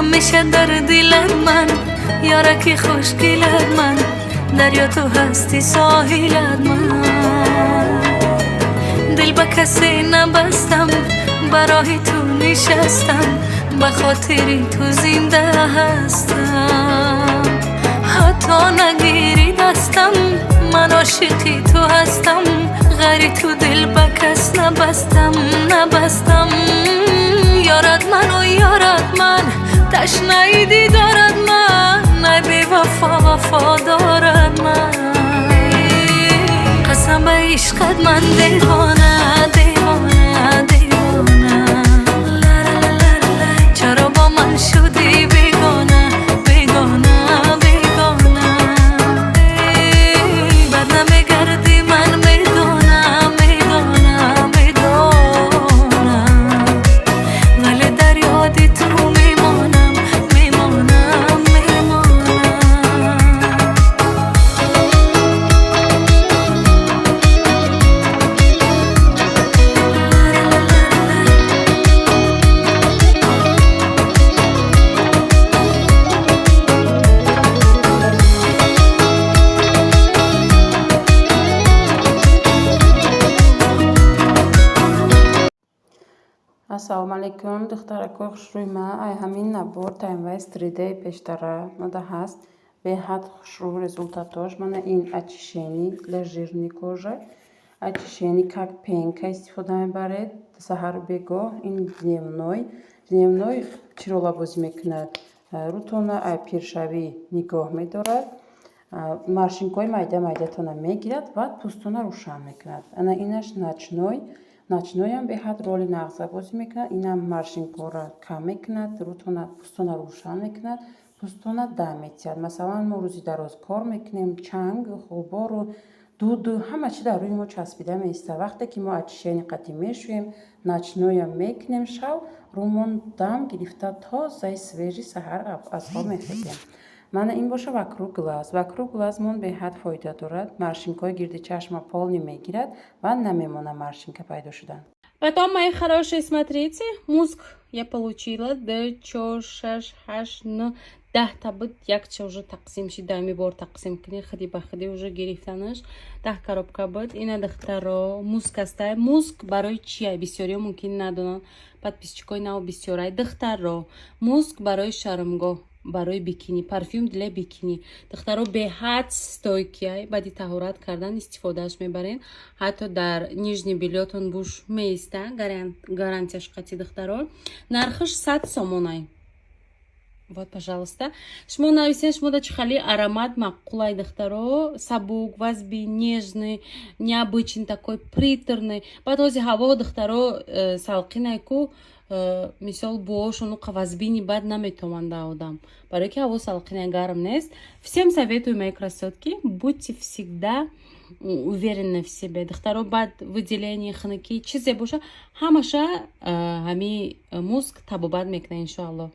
Ҳамеша дар дилат ман, ёраки хушгилат ман, дарё ту ҳасти, соҳилат ман. Дил ба касе набастам, ба роҳи ту нишастам, ба хотири ту зинда ҳастам. Ҳатто нагирӣ дастам, ман ошиқи ту ҳастам, ғайри ту дил ба кас набастам, набастам. Ёрат ману ёрат ман, ташнаи дидорат ман, ай бевафо, вафо дорад ман. Қасам ба ишқат, ман девона, девона, девона. Чаро бо ман шудӣ бегона, бегона, бегона? Бар намегардӣ, ман медонам, медонам, медонам, вале дар ёди ту мемонам, мемонам, мемонам. Ассалому алайкум, духтаракои хушрӯи ман. Ай ҳамин набор TimeWise 3D пештара мада ҳаст. Беҳад хушрӯ результатош. Мана ин очищение для жирной кожи. Очищение как пенка истифода мебаред саҳару бегоҳ. Ин дневной. Дневной чӣ рола бозӣ мекунад? Рӯтона ай пиршавӣ нигоҳ медорад. Морщинкаҳои майда майдатона мегирад ва пӯстона рӯшан мекунад. Ана инаш ночной. Ночнойам беҳад роли нағза бозӣ мекунад. Инам морщинкаҳоро кам мекунад, рӯтона, пӯстона рӯшан мекунад, пӯстона дам метиҳад. Масалан, мо рӯзи дароз кор мекунем, чанг, ғубору дуду ҳама чи дар рӯи мо часпида меистад. Вақте ки мо очищение қатъӣ мешӯем, ночнойам мекунем шав, рӯмон дам гирифта, тозаи свежий саҳар аз хоб мехезем. Мана ин боша вокруг глаз. Вокруг глаз мон беҳад фоида дорад. Морщинкаҳои гирди чашма полный мегирад ва намемонад морщинка пайдо шудан. Потом, мои хорошие, смотрите, муск я получила. Д, чор, шаш, ҳашт, н, 10-та буд, якча уже тақсим шид, дами бор тақсим кунӣ, хиди ба хиди уже гирифтанаш. 10 коробка буд. Ина, духтаро, муск астай. Муск барои чия? Бисёриё мумкин надонанд. Подписчикои нав бисёрай. Духтаро, муск барои шармгоҳ, барои бикини, парфюм для бикини. Духтаро, беҳад стойкий. Баъди таҳорат кардан истифодааш мебарен. Ҳатто дар нижний бельётон буш меиста, гарантияш қати, духтаро. Нархаш 100 сомонай. Вот, пожалуйста. Шумо нависен, шумо да чӣ хали аромат маъқулай, духтаро. Сабук, вазби, нежный, необычный такой, приторный. Баъд ҳози ҳаво, духтаро, салқинай ку, мисол, буошону вазбини бад наметавонда одам. Барои ки ҳаво салқинай, гарм нест. Всем советую, мои красотки, будьте всегда уверены в себе. Духтаро, баъд выделение, хунукӣ, чизе боша, ҳамаша ҳами муск табобат мекунад, иншоалло.